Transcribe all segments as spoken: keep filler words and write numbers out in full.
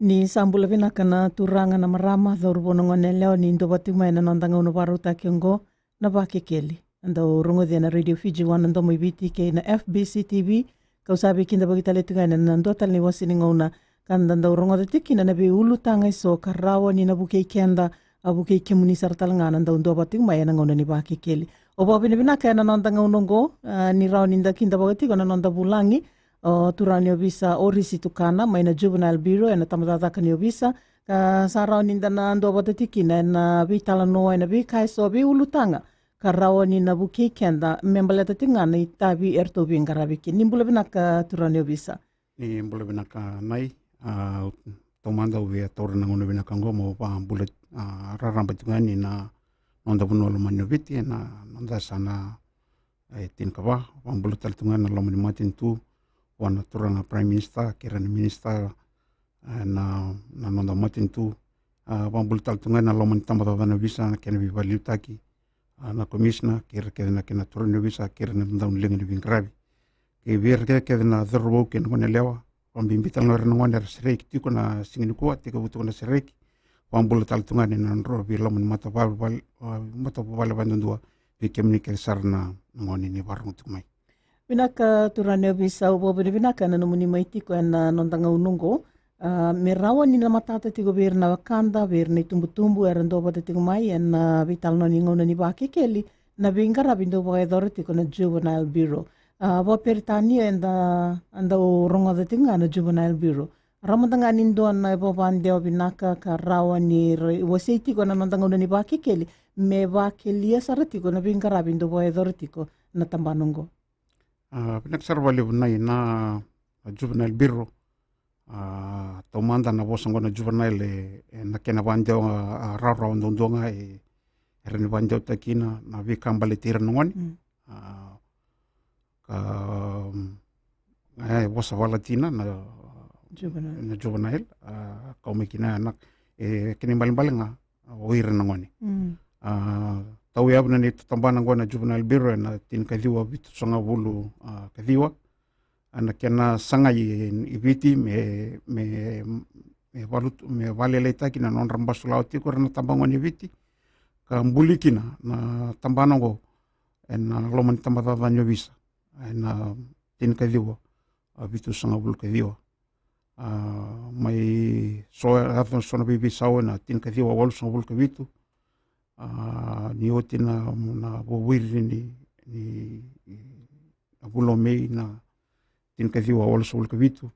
Ni sa bula vinaka na turaga, na marama, cauravou, na goneyalewa ni dua vata tiko mai ena noda gauna vakarautaki oqo, na Vakekeli. Eda dau rogoci ena Radio Fiji One, na Domo i Viti, kei na F B C T V. Kau sa veikidavaki tale tiko yani ena dua tale na iwase ni gauna ka da dau rogoca tiko kina na veiulutaga eso ka rawa ni na vukei keda, a vukei kemuni sara tale ga na dau dua vata tiko mai ena gauna ni Vakekeli. Au vakavinavinaka ena noda gauna oqo, a, ni rawa ni da kidavaka tiko na noda vulagi, o turaga ni ovisa Orisi Tukana mai na Juvenile Bureau ena tabacakacaka ni ovisa, ka sa rawa ni da na dua vata tiko kina ena veitalanoa ena veika eso, veiulutaga ka rawa ni na vukei keda me baleta tiko ga na itavi eratou veiqaravi kina. Ni bula vinaka turaga ni ovisa. Ni bula vinaka Nai. A, taumada au via taura na gauna vinaka oqo meu vakabula, a, raraba tiko yani na noda vanua lomani o Viti ena noda yasana e tinikava. Vakabula tale tiko ga na loma ni matanitu, vua na turaga Prime Minister kei ira na minister, e, na, na noda matanitu. A, vakabula tale tiko ga na loma ni tabacakacaka ni ovisa, na kena veivakaliutaki, a, na commissioner kei ira kece na kena turaga ni ovisa kei ira na daunileqa ni veiqaravi, kei vei ira kece, kece na cauravou kei na goneyalewa. Vakabibi tale ga o ira na gone era sereki tiko na siga nikua, tekivu tiko na sereki. Vakabula tale tiko ga na nodrau veiloma ni matavuvale, a, matavuvale vakadudua vei kemuni kece sara na, na gone ni vakarogo tiko mai. Vinaka turaga ni ovisa, au vakavinavinaka ena nomuni mai tiko ena noda gauna oqo. A, me rawa ni na matata tiko vei ira na wekada, vei ira na itubutubu era dua vata tiko mai ena veitalanoa ni gauna ni Vakekeli, na veiqaravi dau vakayacora tiko na Juvenile Bureau. A, vakaperitania eda, eda dau rogoca tiko ga na Juvenile Bureau. Rawa mada ga ni dua na ivakadewa vinaka ka rawa ni ra-, wasei tiko ena noda gauna ni Vakekeli, me vakelia sara tiko na veiqaravi dau vakayacora tiko na tabana oqo. A, vinaka sara vakalevu Nai. Na, a, Juvenile Bureau, a, taumada na vosa oqo na juvenile, e, e na kena vakadewa, a, rawarawa duadua ga, e, e rawa ni vakadewataki kina na veika baleti ira na gone. Mm. A, ka, mm, e, vosa vakalatina na juvenile, na juvenile, a, kau mai kina na, e, kena ibalebale ga o ira na gone. Mm. A, tauyavu na neitou tabana oqo na Juvenile Bureau ena tinikaciwa vitusagavulu, a, kaciwa. A, na kena sagai i Viti me, me, me valut-, me vakalailaitaki na nodra basulawa tiko o ira na tabagone e Viti, ka buli kina na tabana oqo ena loma ni tabacakacaka ni ovisa ena tinikaciwa, a, vitusagavulu kaciwa. A, mai so, yaco so na veiveisau ena tinikaciwa walusagavulu kavitu. A, ni oti na, na vuavuiri ni, ni, na vula o Mei na tinikaciwa walusagavulu kavitu.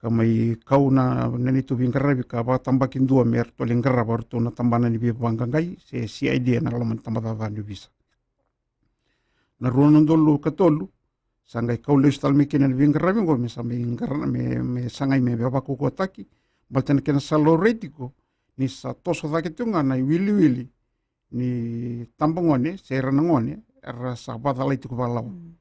Ka mai kau na, na neitou veiqaravi ka vakatabakidua me ratou lai qarava o ratou na tabana ni veivaqaqai se C I D ena loma ni tabacakacaka ni ovisa. Na rua na udolu ka tolu, sa qai kau lesu tale mai kina na veiqaravi oqo me sa mai qara-, me, me sagai me, me vakaukauwataki, baleta na kena sa laurai tiko ni sa toso cake tiko ga na iwiliwili ni tabagone se ira na gone era sa vakacalai tiko vakalawa. Mm.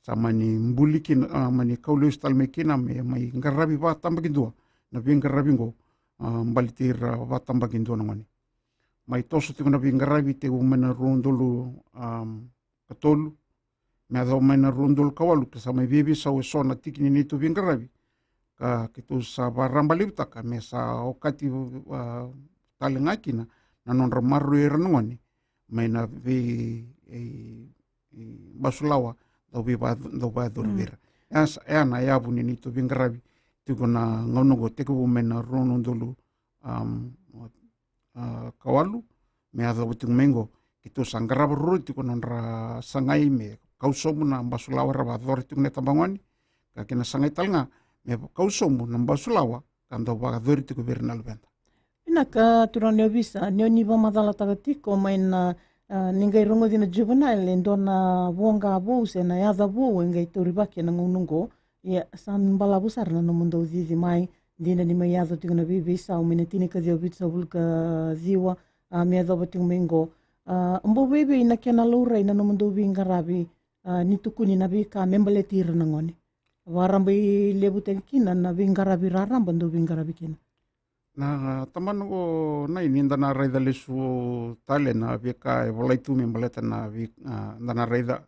Sa mani buli kina, a, mani kau lesu tale mai kina me mai qaravi vakatabakidua na veiqaravi oqo, a, baleti ira vakatabakidua na gone. Mai toso tiko na veiqaravi tekivu mai na rua na udolu, am, ka tolu me yacova mai na rua na udolu ka walu, ka sa mai veiveisau eso na tiki ni neitou veiqaravi. Ka keitou sa vakarabailevutaka me sa okati, a, tale ga kina na nodra maroroi ira na gone mai na vei, e, e, basulawa dau veiva-, dau vakayacori vei ira. Mm. Oya sa, oya na yavu ni neitou veiqaravi tiko na gauna oqo tekivu mai na rua na udolu, am, a, ka walu me yacova tiko mai oqo. Keitou sa qarava ruarua tiko na nodra sagai me kau sobu na basulawa era vakayacora tiko na tabagone, ka kena sagai tale ga me kau sobu na basulawa ka dau vakayacori tiko vei ira na luveda. Vinaka turaga ni ovisa, ni oni vakamacalataka tiko mai na, a, ni qai rogoci na juvenile e dua na voqa vou se na yaca vou e qai taurivaki ena gauna oqo. Ia sa balavu sara na nomudou cici mai, dina ni mai yaco tiko na veiveisau mai na tinikaciwa vitusagavulu kaciwa, a, me yacova tiko mai oqo. A, bau veivei na kena laurai na nomudou veiqaravi, a, ni tukuni na veika me baleti ira na gone? Vakarabailevutaki kina na veiqaravi raraba dou veiqaravi kina. Na tabana oqo Nai, ni da na raica lesu tale na veika e volai tu me baleta na vei-, a, da na raica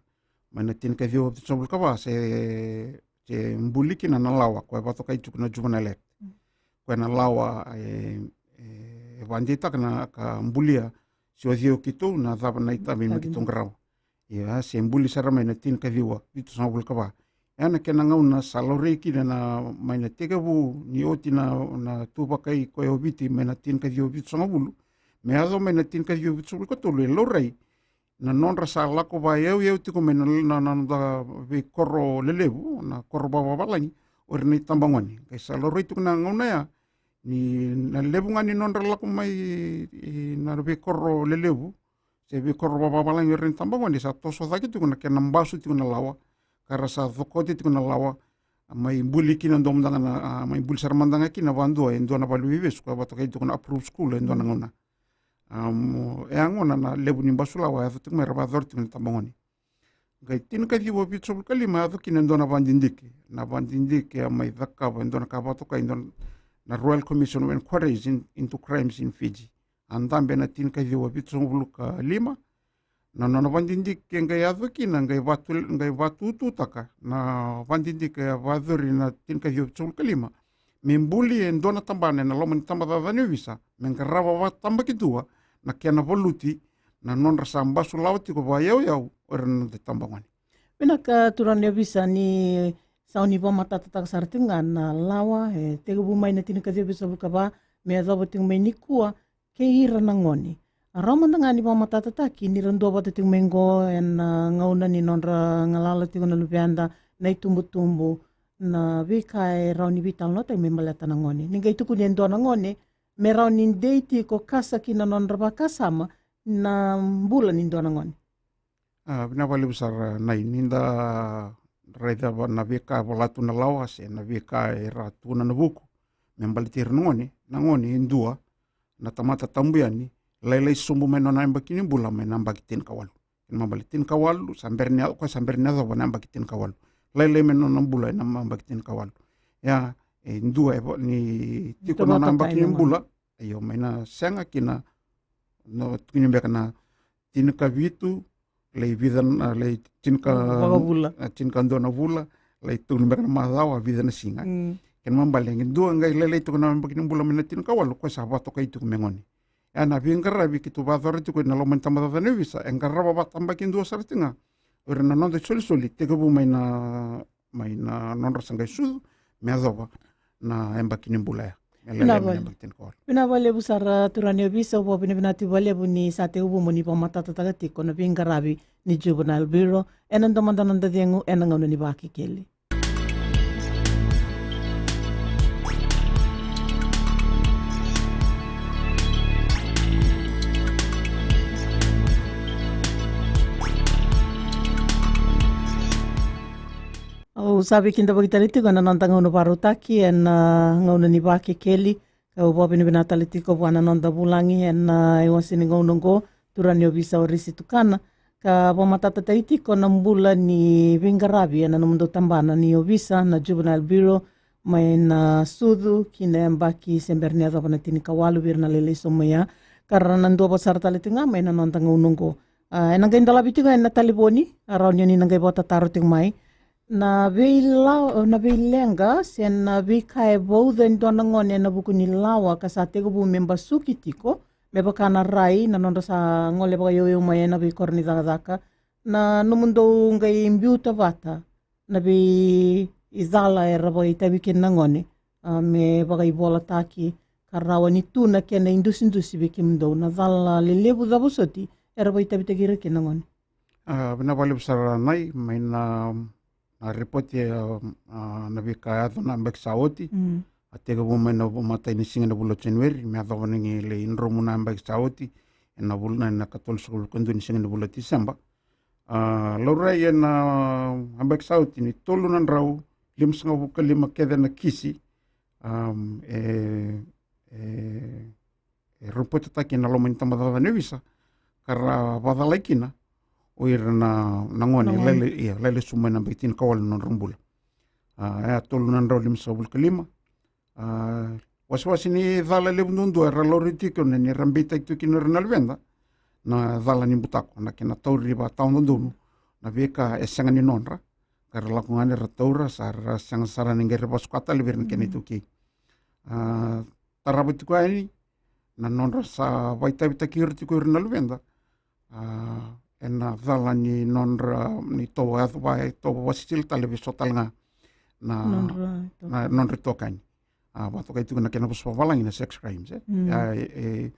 mai na tinikaciwa vitusagavulu ka va se, se buli kina na lawa koya e vakatokai tiko na Juvenile Act. Mm. koya na lawa e, e vakadeitaka na ka bulia se o cei o keitou, na cava na itavi me keitou qarava. Ia se buli sara mai na tinikaciwa vitusagavulu ka va. Ia na kena gauna sa laurai kina na mai na tekivu ni oti na, na tu vakai koya o Viti mai na tinikaciwa vitusagavulu me yaco mai na tinikaciwa vitusagavulu ka tolu, e laurai na nodra sa lako vakayauyau tiko mai na, na, na noda veikoro lelevu, na koro vakavavalagi, o ira na itabagone. Qai sa laurai tiko na gauna ya ni na levu ga ni nodra lako mai i na veikoro lelevu se veikoro vakavavalagi o ira na itabagone, sa toso cake tiko na kena basu tiko na lawa, ka ra sa cokote tiko na lawa, a mai buli kina dua mada ga na, a mai buli sara mada ga kina vakadua e dua na vale ni veivesu ka vakatokai tiko na approved school e dua na gauna. Am, e a gona na levu ni basu lawa e yaco tiko mai, ra vakayacora tiko na itabagone. Qai tinikaciwa vitusagavulu ka lima e yaco kina e dua na vakadidike. Na vakadidike a mai cakava e dua na ka vakatokai e dua na Royal Commission of Inquiries in, into Crimes in Fiji. A dabe na tinikaciwa vitusagavulu ka lima, na nona vakadidike qai yaco kina, qai vatu, qai vatututaka na vakadidike a vakayacori na tinikaciwa vitusagavulu ka lima me buli e dua na tabana ena loma ni tabacakacaka ni ovisa me qarava vakatabakidua na kena valuti na nodra sa basu lawa tiko vakayauyau o ira na noda itabagone. Vinaka turaga ni ovisa, ni sa o ni vakamatatataka sara tiko ga na lawa e tekivu mai na tinikaciwa vitusagavulu ka va me yacova tiko mai nikua kei ira na gone. A rawa mada ga ni vakamatatataki ni ra duavata tiko mai qo ena gauna ni nodra galala tiko na luveda, na itubutubu, na veika e rawa ni veitalanoataki me baleta na gone. Ni qai tukuni e dua na gone me rawa ni dei tiko, kasa ki na nodra vakasama na bula ni dua na gone. A, vinaka vakalevu sara Nai, ni da raica na veika e vola tu na lawa se na veika era tukuna na vuku me baleti ira na gone. Na gone e dua na tamata tabu yani, lailai sobu mai na nona yabaki ni bula mai na yabaki tinikawalu. Kena ibalebale tinikawalu sa bera ni, o koya sa bera ni yacova na yabaki tinikawalu. Lailai mai na nona bula ena yabaki tinikawalu. Ia e dua e vo, ni tiko na nona yabaki ni bula, io, mai na sega kina, na tukuni beka na tinikavitu, lai vica na, lai tinika, vakavula, a, tinikadua na vula, lai tukuni beka na macawa, vica na siga. Kena ibalebale e dua qai lailai tiko na yabaki ni bula mai na tinikawalu, koya sa vakatokai tiko me gone. Ia na veiqaravi keitou vakayacora tiko ena loma ni tabacakacaka ni ovisa e qarava vakatabakidua sara tiko ga o ira na noda isolisoli tekivu mai na, mai na nodra sa qai sucu me yacova na yabaki ni bula ya. Vinaka vakalevu sara turaga ni ovisa, au vakavinavinaka tiko vakalevu ni sa tekivu mo ni vakamatatataka tiko na veiqaravi ni Juvenile Bureau ena dua mada na noda cegu ena gauna ni Vakekeli. Au sa veikidavaki tale tiko ena noda gauna vakarautaki ena gauna ni Vakekeli. Kau vakavinavinaka tale tiko vua na noda vulagi ena iwase ni gauna oqo, turaga ni ovisa o Risi Tukana, ka vakamatatataki tiko na bula ni veiqaravi ena nomudou tabana ni ovisa na Juvenile Bureau mai na sucu ki na yabaki se bera ni yacova na tinikawalu vei ira na lailai sobu mai ya, ka ra na duavata sara tale tiko ga mai na noda gauna oqo. A, ena qai dolavi tiko ena talevoni, a rawa ni o ni na qai vakatataro tiko mai na veila, na veileqa se na veika e vauca e dua na gone ena vuku ni lawa ka sa tekivu me basuki tiko, me vaka na rai na nodra sa gole vakayauyau mai ena veikoro ni cakacaka. Na nomudou qai biuta vata na veicala era vakaitavi kina na gone, a, me vakaivolataki ka rawa ni tu na kena idusidusi vei kemudou, na cala lelevu cava soti era vakaitavitaki ira kina na gone. A, vinaka vakalevu sara Nai, mai na, na ripoti, a, a, na veika e yaco na yabaki sa oti. A tekivu mai na vu, matai ni siga na vula o January me yacova na qai lai dromu na yabaki sa oti ena vula na ikatolusagavulu ka dua ni siga ni vula o Tiseba. A, laurai ena yabaki sa oti ni tolu na drau limasagavulu ka lima kece na kisi, am, e, e, e ripotataki ena loma ni tabacakacaka ni ovisa ka ra vakacalai kina o ira na, na gone lailai, ia, lailai sobu mai na yabaki tinikawalu na nodra bula. A, e tolu na drau limasagavulu ka lima. A, wasewase ni cala levu duadua era laurai tiko kina ni ra beitaki tiko kina o ira na luveda, na cala ni butako, na kena tauri vakatawadodonu na veika e sega ni nodra, ka ra lako ga ni ra taura, sa ra sega sara ni qai ra vakasuka tale vei ira na kena iTaukei. A, tarava tiko yani na nodra sa vakaitavitaki ira tiko ira na luveda, a, ena cala ni nodra, ni tovo yaco va, e tovo vasisila tale vei so tale ga na nodra, na nodra itokani. A, vakatokai tiko na kena vosa vavalagi na sex crimes, e. Mm. A, e, e,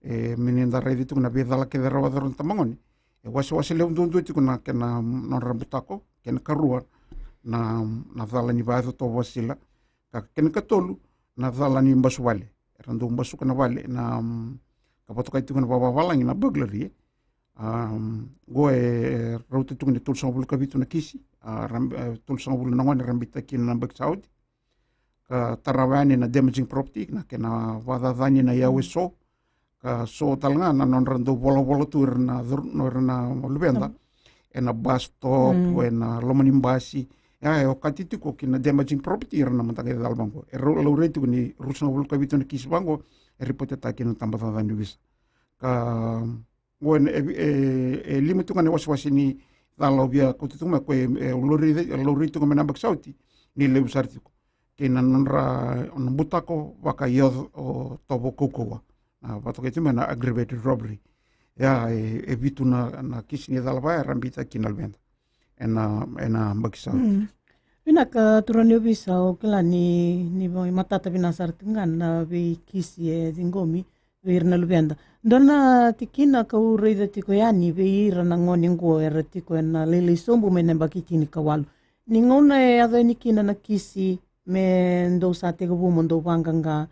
e, me ni da raica tiko na veicala kece ra vakayacora na tabagone, e wasewase levu duadua tiko na kena nodra butako, kena karua na, na cala ni vakayaco tovo vasisila, ka kena katolu na cala ni basu vale. Era dau basuka na vale na, mm, ka vakatokai tiko na vakavavalagi na burglary, e. Am, qo e rauta tiko ni tolusagavulu ka vitu na kisi, a, ra, e, tolusagavulu na gone ra beitaki kina na yabaki sa oti. Ka tarava yani na damaging property, na kena vakacacani na iyau eso, ka so tale ga na nodra dau volavola tu ira na cur-, ira na luveda ena bus stop, ena loma ni basi. Ia, e okati tiko ki na damaging property ira na mataqali cala vaqo. E rau laurai tiko ni ruasagavulu ka vitu na kisi vaqo e ripotetaki na tabacakacaka ni ovisa. Ka qo e, e, e lima tiko ga na wasewase ni cala au via kauta tiko mai, ko e, e laurai, laurai tiko mai na yabaki sa oti, ni levu sara tiko kei na nodra, na butako vakaio, o, tovo kaukauwa. Na vakatokai tiko mai na aggravated robbery. Ia, e, e vitu na, na kisi ni cala vaya era beitaki kina na luveda ena, ena yabaki sa oti. Mm. Vinaka turaga ni ovisa, au kila ni, ni matata vinaka sara tiko ga na veikisi e ciqomi vei ira na luveda. Dua na tikina kau raica tiko yani vei ira na gone qo era tiko ena lailai sobu mai na yabaki tinikawalu. Ni gauna e yaco yani kina na kisi me dou sa tekivu mo dou vaqaqa,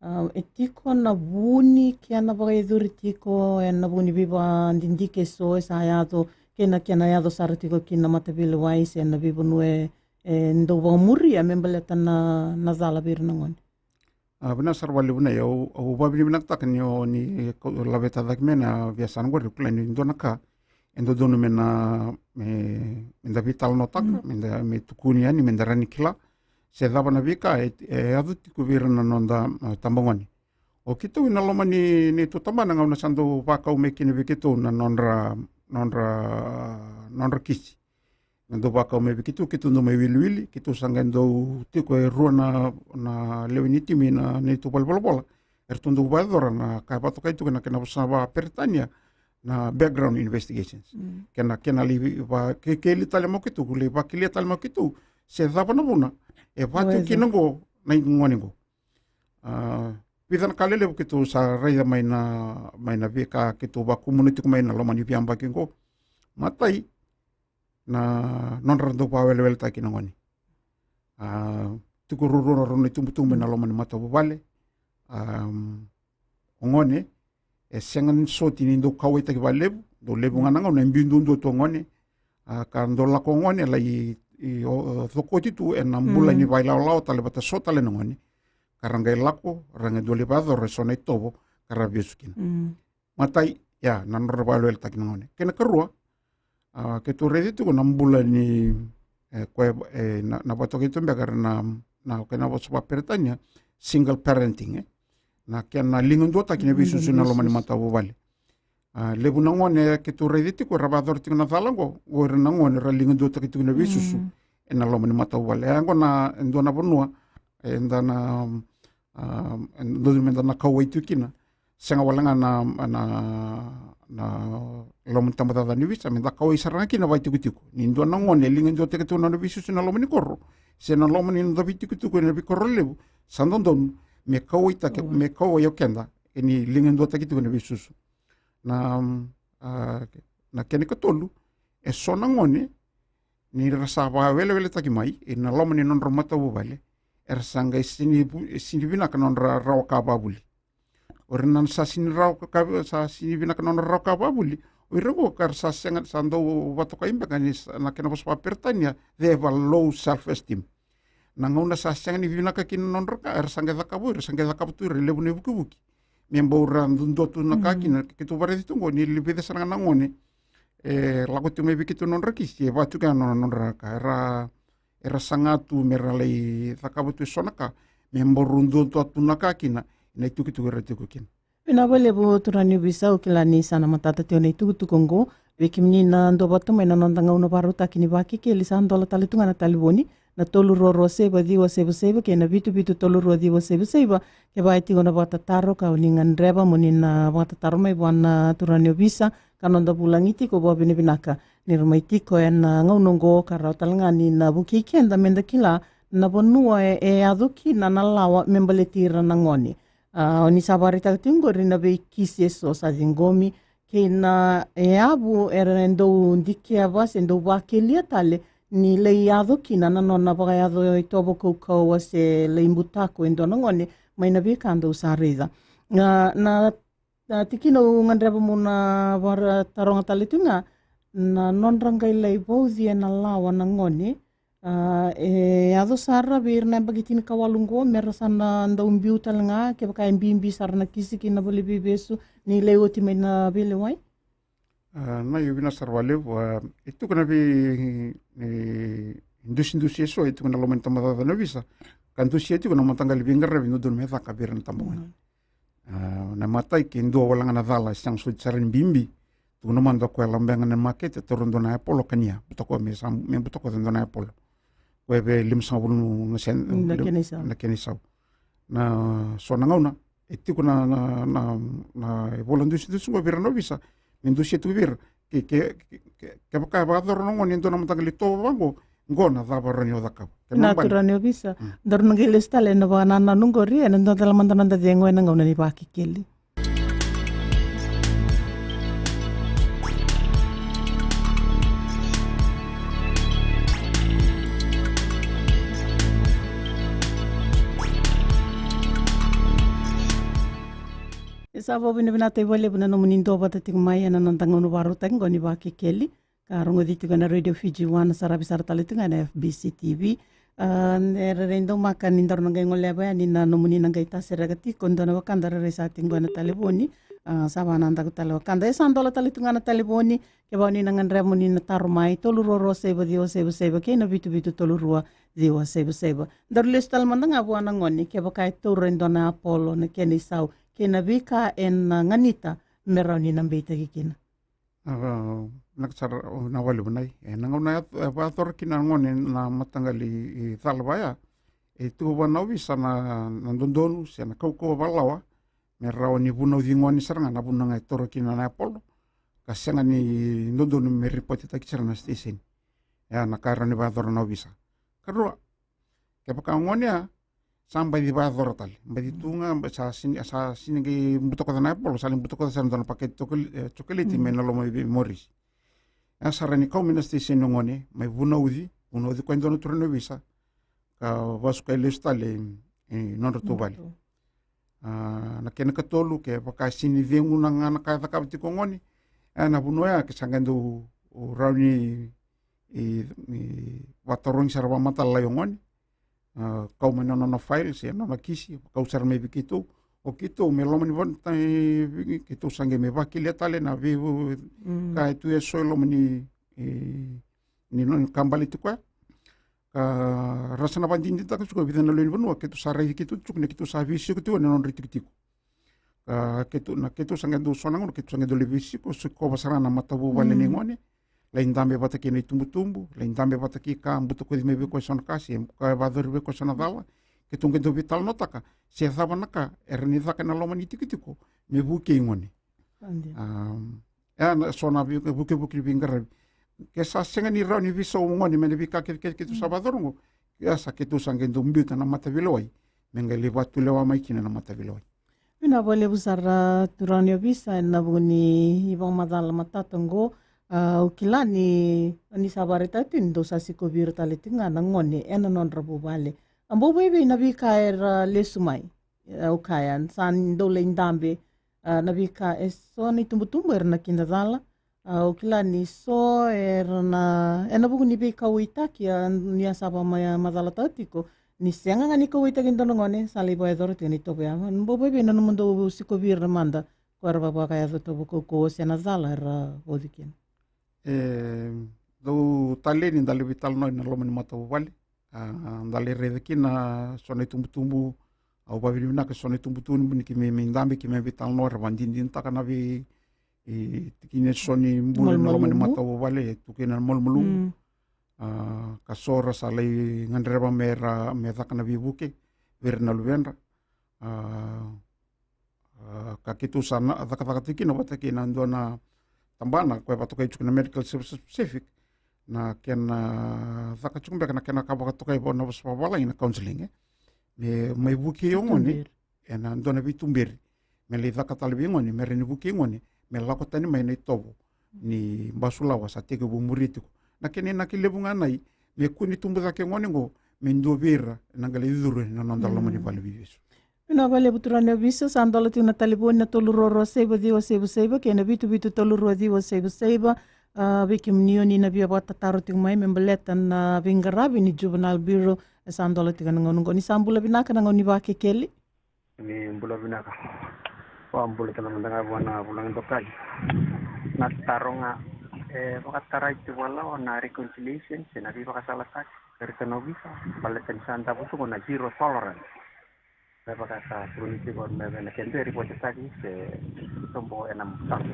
a, e tiko na vu ni kena vakayacori tiko ena vuku ni veivakadidike eso e sa yaco, kei na kena yaco sara tiko ki na mataveilewai se na veivanua e, e dou vakamuria me baleta na, na cala vei ira na gone. A, vinaka sara vakalevu na, au, au vakavinavinakataka ni o ni kau laveta cake mai na veiyasana qori, au kila ni dua na ka e dodonu me na, me, me da veitalanoataka, me da, me tukuni yani, me da rawa ni kila se cava na veika e, e yaco tiko vei ira na noda, a, tabagone. O keitou ena loma ni, ni neitou tabana, gauna sa dau vakau mai kina vei keitou na nodra, nodra, nodra kisi. Dau vakau mai vei keitou, keitou dau mai wiliwili, keitou sa qai dau tiko e rua na, na lewe ni timi na neitou valenivolavola. Eratou dau vakayacora na ka e vakatokai tiko na kena vosa vakaperitania na background investigations. Mm. Kena, kena lai va, ke, keli tale mai o keitou, lai vakelia tale mai o keitou se cava na vuna e vaka tiko kina qo na igone qo. A, vica na ka lelevu keitou sa raica mai na, mai na veika keitou vakumuna tiko mai na loma ni veiyabaki qo. Matai, na nodra dau vakaweleweletaki na gone. A, tiko ruarua na rua na itubutubu ena loma ni matavuvale. A, o gone e sega ni soti ni dau kauwaitaki vakalevu, dau levu ga na gauna e biu duadua tu o gone. A, ka dau lako o gone e lai, i, o, o, cokoti tu ena bula ni vailawalawa tale vata so tale na gone. Ka ra qai lako, ra qai dau lai vakayacora eso na itovo ka ra vesu kina. Mm. Matai, ia, na nodra vakaweleweletaki na gone. Kena karua, a, keitou raica tiko na bula ni, e, koya, e, na, na vakatokai tu beka era na, na, kena vosa vakaperitania, single parenting, e. Na kena ligaduataki na veisusu ena loma ni matavuvale. A, levu na gone keitou raica tiko era vakayacora tiko na cala qo, qo ira na gone era ligaduataki tiko na veisusu ena loma ni matavuvale. E, qo na, e dua na vanua eda na, a, e dodonu meda na kauwai tu kina. Sega wale ga na, na, na loma ni tabacakacaka ni ovisa, meda kauwai sara ga kina vakaitikotiko. Ni dua na gone e ligaduataki tu na nona veisusu ena loma ni koro se na loma ni noda veitukutuku ena veikoro levu, sa dodonu me kauwaitaki, me kauwai o keda, e ni ligaduataki tiko na veisusu. Na, a, na kena ikatolu, e so na gone ni ra sa vakaweleweletaki mai ena loma ni nodra matavuvale, era sa qai sini vu-, sini vinaka na nodra rawa ka vakavuli. O ira na sa sini rawa ka, sa sini vinaka na nodra rawa ka vakavuli, o ira qo ka ra sa sega, sa dau vakatokai beka ni sa, na kena vosa vakaperitania, they have a low self esteem. Na gauna sa sega ni vinaka kina na nodra ka, era sa qai cakava, era sa qai cakava tu ira e levu na ivukivuki me bau ra duadua tu na ka kina. Keitou vakaraici tu qo ni levu sara ga na gone e lako tu mai vei keitou na nodra kisi, e vaka tu kina na nodra ka, era, era saga tu me ra lai cakava tu eso na ka me bau ra duadua tu na ka kina ena itukutuku era tiko kina. Vinaka vakalevu turaga ni ovisa, au kila ni sa na matata tiko na itukutuku oqo. Vei kemuni na duavata mai na noda gauna vakarautaki ni Vakekeli, sa dola tale tu ga na talevoni, na tolu rua rua saiva ciwa saiva saiva kei na vitu vitu tolu rua ciwa saiva saiva. Kevaka e tiko na vakatataro ka o ni gadreva mo ni na vakatataro mai vua na turaga ni ovisa ka noda vulagi tiko vakavinavinaka ni ra mai tiko ena gauna oqo ka rawa tale ga ni na vukei keda meda kila na vanua e, e yaco kina na lawa me baleti ira na gone. A, o ni sa vakaraitaka tiko oqori na veikisi eso sa ciqomi kei na yavu era dau dikeva se dau vakelia tale ni lai yaco kina na nona vakayaco itovo kaukauwa se lai butako e dua na gone mai na veika dau sa raica. Na, na, na tikina au gadreva mo na vakataroga tale tu ga na nodra qai lai vauci ena lawa na gone. A, e yaco sara vei ira na yabaki tinikawalu oqo me ra sa na dau biu tale ga kevaka e bibi sara na kisi ki na vale veivesu ni lai oti mai na veilewai. A, na, io, vinaka sara vakalevu. A, e tukuna vei, e, dusidusi eso e tukuna loma ni tabacakacaka na ovisa ka dusia tiko na mataqali veiqaravi dodonu me caka vei ira na tabagone. A, na matai ke dua wale ga na cala e sega soti sara ni bibi. Tukuna mada o koya laba ga na makete, taura dua na apolo kania, butakoca me sa, me butakoca dua na apolo. Koya vei limasagavulu na sen, na kena isau. Na kena isau. Na so na gauna e tiko na, na, na, na ivola dusidusi oqo vei ira na ovisa me dusia tiko vei ira. Ke, ke, ke, ke, kevaka e vakayacora na gone e dua na mataqali itovo vaqo, oqo na cava rawa ni o cakava. Kena na bale. Turaga ni ovisa. Mm. Daru na qai lesu tale ena vakanananu oqori ena dua tale mada noda cegu ena gauna ni Vakekeli. E sa vakavinavinakataki vakalevu na nomuni duavata tiko mai ena noda gauna vakarautaki oqo ni Vakekeli. Ka rogoci tiko ena Radio Fiji One, saravi sara tale tiko ga ena F B C T V. A, e rairai daumaka ni daru na qai goleva yani na nomuni na qai tasereka tiko dua na wekada rairai sa tiko ena talevoni. A, sa vakanadaku tale wekada. E sa dola tale tiko ga na talevoni, kevaka ni na gadreva mo ni na taro mai, tolu rua rua saiva ciwa saiva saiva kei na vitu vitu tolu rua ciwa saiva saiva. Daru lesu tale mada ga vua na gone, kevaka e taura e dua na apolo na kena isau, kei na veika ena ganita me rawa ni na beitaki kina. A, vinaka sara, o, na wale vanai. E, na gauna e, e vakayacora kina na gone na mataqali, e, cala vaya. E tiko vua na ovisa na, na dodonu se na kaukauwa vakalawa me rawa ni vunauci gone sara ga na vanua ga e taura kina na apolo. Ka sega ni dodonu me ripotitaki sara na station. E, na ka e rawa ni vakayacora na ovisa. Karua, kevaka o gone ya, sa baci vakayacora tale. Baci tu ga, ba-, sa sini, sa sini qai butakoca na apolo, sa lai butakoca sara dua na paketi tokol-, e, tokoliti mai na loma i vei Morris. E sa rawa ni kau mai na station o gone, mai vunauci, vunauci koya e dua na turaga ni ovisa. Ka vasu ka lesu tale, e, nodratou vale. A, na kena katolu, kevaka sini cegu na ga na ka e cakava tiko o gone. E, na vanua ya, ke sa qai dau, o rawa ni, e, e, vakatarogi sara vakamatata lai o gone. A, kau mai na nona file, se nona kisi, kau sara mai vei keitou. O keitou, me loma ni vanua, e, vei keitou sa qai me vakelia tale na vei, ka e tu e so e loma ni, e, ni nona ka baleti koya. Ka ra sa na vakadinadinataka tiko e vica na lewe ni vanua, keitou sa raici keitou tiko, ni keitou sa veisiko tiko, na nodra itikotiko. Ka keitou, na keitou sa qai dau so na gauna, keitou sa qai dau lai veisiko, sikova sara na matavuvale ni gone, lai dabe vata kei na itubutubu, lai dabe vata kei ka butakoci mai vei koya so na ka, se ka e vakayacori vei koya so na cala, keitou qai dau veitalanoataka se cava na ka e rawa ni caka ena loma ni tikotiko me vukei gone. Adi. A, e na so na vei, vukevuke ni veiqaravi. Ke sa sega ni rawa ni veisau o gone mai na veika kecekece keitou sa vakayacora oqo, e sa keitou sa qai dau biuta na mataveilewai me qai lai vakatulewa mai kina na mataveilewai. Vinaka vakalevu sara turaga ni ovisa ena vuku ni vakamacala matata oqo. A, au kila ni, ni sa vakaraitaka tiko ni dou sa sikovi ira tale tiko ga na gone ena nodra vuvale. A bau vakaevei na veika era lesu mai? E, au kaya, sa dau lai dabe, a, na veika e so na itubutubu era na kidacala. A, au kila ni so era na, ena vuku ni veikauwaitaki, a, ni a sa vakamacalataka tiko ni sega ga ni kauwaitaki e dua na gone, sa lai vakayacora tiko na itovo ya. Bau vakaevei na nomudou sikovi ira mada ko era vakayaco itovo kaukauwa se na cala era vauci kina? E, dau talei ni da lai veitalanoa ena loma ni matavuvale. A, da lai raica kina so na itubutubu, au vakavinavinaka so na itubutubu ni keimami dabe, keimami veitalanoa, era vakadinadinataka na vei, e, tikina e so ni bula ena loma ni matavuvale, e tu kina na malumalumu. Mm. A, ka so ra sa lai gadreva me ra, me caka na veivuke vei ira na luvedra. A, a, ka keitou sa na cakacaka tiko kina vata kei na dua na tabana koya e vakatokai tiko na Medical Services Pacific, na kena caka tiko beka na kena ka vakatokai vua na vosa vakavalagi na counselling, e. Me mai vukei o gone ena dua na veituberi, me lai caka tale vei gone, me rawa ni vukei gone me lako tani mai na itovo ni basu lawa sa tekivu muria tiko. Na kena inaki levu ga nai, me kua ni tubu cake gone oqo me dua vei ira ena qai lai curu ena noda loma ni vale ni veivesu. Vinaka vakalevu turaga ni ovisa. Sa dola tiko na talevoni na tolu rua rua saiva ciwa saiva saiva kei na vitu vitu tolu rua ciwa saiva saiva. A, vei kemuni o ni na via vakatataro tiko mai me baleta na veiqaravi ni Juvenile Bureau, e sa dola tiko na gauna oqo. Ni sa bula vinaka na gauna ni Vakekeli. Ni bula vinaka. Vakabula tale mada ga vua na vulagi dokai. Na taro ga, e vakatarai tiko vakalawa na reconciliation se na veivakasalataki, e rita na ovisa, baleta ni sa davo tiko na zero tolerance. Me vaka sa tukuni tiko me vei na kena dua e ripotetaki se sobo ena mutaka.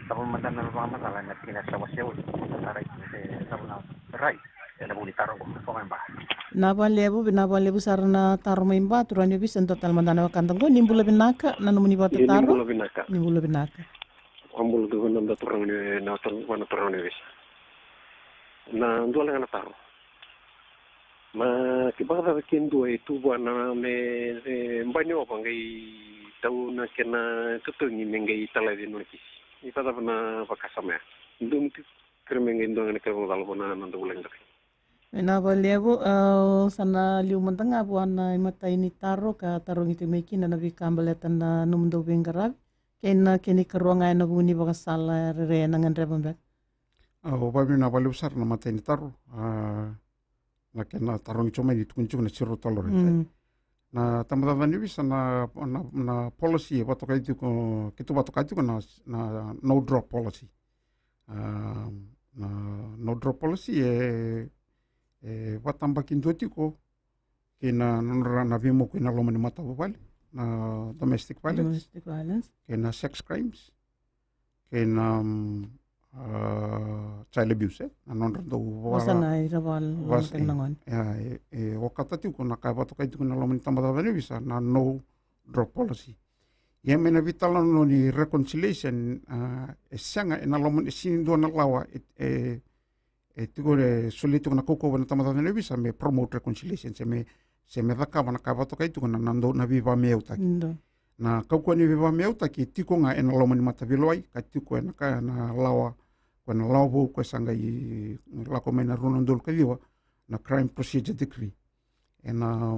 Sa vakamacala na vakamacala ena tikina sa wasea oti. Sa rai se sa vuna rai ena vuku ni taro oqo. Vinaka vakalevu, vinaka vakalevu sara na taro mai Ba, turaga ni ovisa, dua tale mada na wekada oqo. Ni bula vinaka, na nomuni vakatataro. Ni bula vinaka. Ni bula vinaka. Vakabula tiko na noda turaga ni, na turaga ni ovisa. Na dua ga na taro. Ma ke vakacava ke dua e tu vua na me, e, bani ova qai tau na kena totogi me qai talaci nona kisi. Ni vakacava na vakasama ya. Dua mutu kere me qai dua ga na kena vakacala vua na noda vulagi dokai. Vinaka vakalevu, a, sa na liu mada ga vua na imatai ni taro ka tarogi tiko mai kina na veika baleta na nomudou veiqaravi. Kei na kena ikarua ga ena vuku ni vakasala rere ena gadreva beka. A, au vakavinavinaka vakalevu sara na imatai ni taro. A, na kena tarogi tiko mai ni tukuni tiko na zero tolerance. Mm. Na tabacakacaka ni ovisa na, na, na policy e vakatokai tiko, keitou vakatokai tiko na, na no drop policy. A, na no drop policy e, e vakatabakidua tiko kei na nodra na veimokoi ena loma ni matavuvale, na domestic violence, domestic violence, kei na sex crimes, kei na, mm, a, child abuse, e, na nodra dau vosa na iravala, vosa na gone. E, e, e okata tiko na ka e vakatokai tiko na loma ni tabacakacaka ni ovisa na no drop policy. Ia mai na veitalanoa ni reconciliation, a, e sega ena loma ni, e sega ni dua na lawa e, e, e tiko e solia tiko na kaukauwa na tabacakacaka ni ovisa me promote reconciliation se me, se me cakava na ka e vakatokai tiko na, na dou na veivakameautaki. Na kaukauwa ni veivakameautaki e tiko ga ena loma ni mataveilewai, ka tiko ena ka na lawa, ko na lawa vou ko sa qai lako mai na rua na udolu ka ciwa, na crime procedure decree. Ena,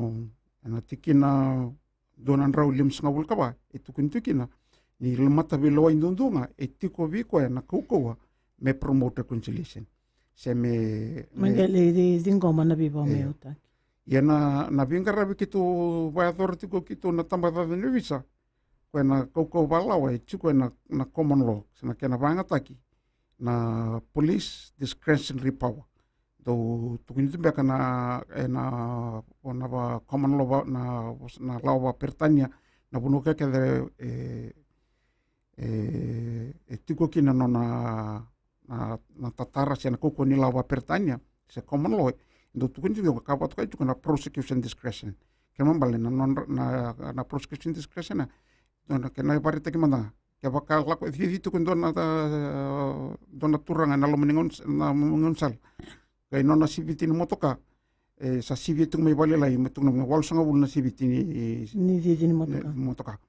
ena tikina dua na drau limasagavulu ka va, e tukuni tu kina ni mataveilewai duadua ga e tiko vei koya na kaukauwa me promote reconciliation. Se me, me qai lai ciqoma na veivakameautaki. Ia na, na veiqaravi keitou vakayacora tiko keitou na tabacakacaka ni ovisa, koya na kaukauwa vakalawa e tiko ena, na common law, se na kena vakayagataki na police discretionary power. Dau tukuni tu beka na, ena, na va common law va, na, na lawa vakaperitania, na vanua kece e, e, e tiko kina nona, na, na tatara se na kaukauwa ni lawa vakaperitania se common law, e dau tukuni tiko ka vakatokai tiko na prosecution discretion. Kena ibalebale na nodra, na, na prosecution discretion, e, dua na kena ivakaraitaki mada ga. Kevaka lako e cici tiko e dua na, dua na turaga ena loma ni gauna, na gaunisala, qai nona siviti ni motoka, e sa sivia tiko mai vakalailai, me tukuna me walusagavulu na siviti ni, ni cici ni motoka. Ni motoka.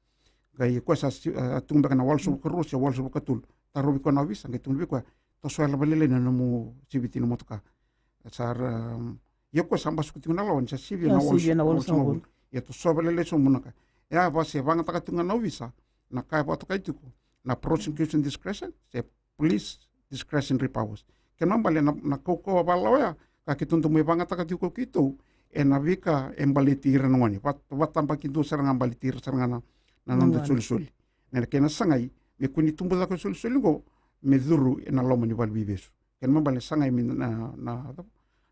Qai koya sa si-, a, tukuna beka na walusagavulu ka rua se walusagavulu ka tolu. Tarovi koya na ovisa, qai tukuna vei koya, toso yala vakalailai na nomu siviti ni motoka. Sa ra, um, ia koya sa basuka tiko na lawa ni sa sivia na walusagavulu. Ia toso vakalailai sobu na ka. Ia va se vakayagataka tiko ga na ovisa na ka e vakatokai tiko na prosecution discretion se police discretionary powers. Kena ibalebale na, na kaukauwa vakalawa ya ka keitou dau mai vakayagataka tiko keitou ena veika e baleti ira na gone. Va, vakatabakidua sara ga baleti ira sara ga na, na noda isolisoli. Na kena sagai me kua ni tubu cake isolisoli oqo me curu ena loma ni valeniveivesu. Kena ibalebale sagai me na, na,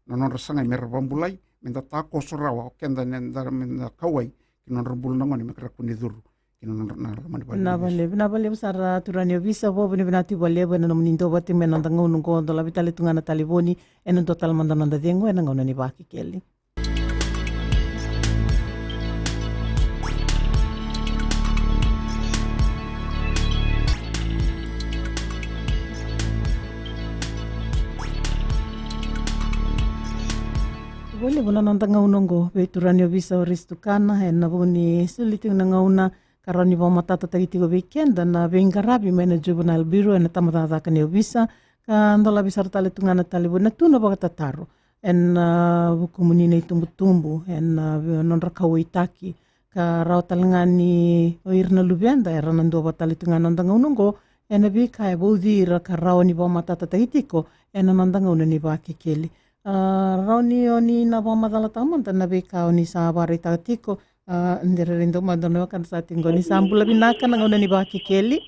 na nodra sagai me ra vakabulai, me da takoso rawa o keda, me da, me da kauwai ki na nodra bula na gone me ra kua ni curu kina nodra na loma ni vale. Vinaka vakalevu, vinaka vakalevu sara turaga ni ovisa, vakavinavinaka tiko vakalevu ena nomuni dua vata mai na noda gauna oqo, dolavi tale tu ga na talevoni ena dua tale mada noda cegu ena gauna ni Vakekeli. Vakalevu na noda gauna oqo vei turaga ni ovisa o Risi Tukana ena vuku ni soli tiko na gauna ka rawa ni vakamatatataki tiko vei keda na veiqaravi mai na Juvenile Bureau ena tabacakacaka ni ovisa. Ka dolavi sara tale tu ga na talevoni, na tu na vakatataro ena vukumuni na itubutubu ena nodra kauwaitaki, ka rawa tale ga ni o ira na luveda era na dua vata tale tu ga na noda gauna oqo ena veika e vauci ira ka rawa ni vakamatatataki tiko ena noda gauna ni Vakekeli. A, rawa ni o ni na vakamacalataka mada na veika o ni sa vakaraitaka tiko. A, de rairai dua mada na wekada sa tiko qo. Ni sa bula vinaka na gauna ni Vakekeli.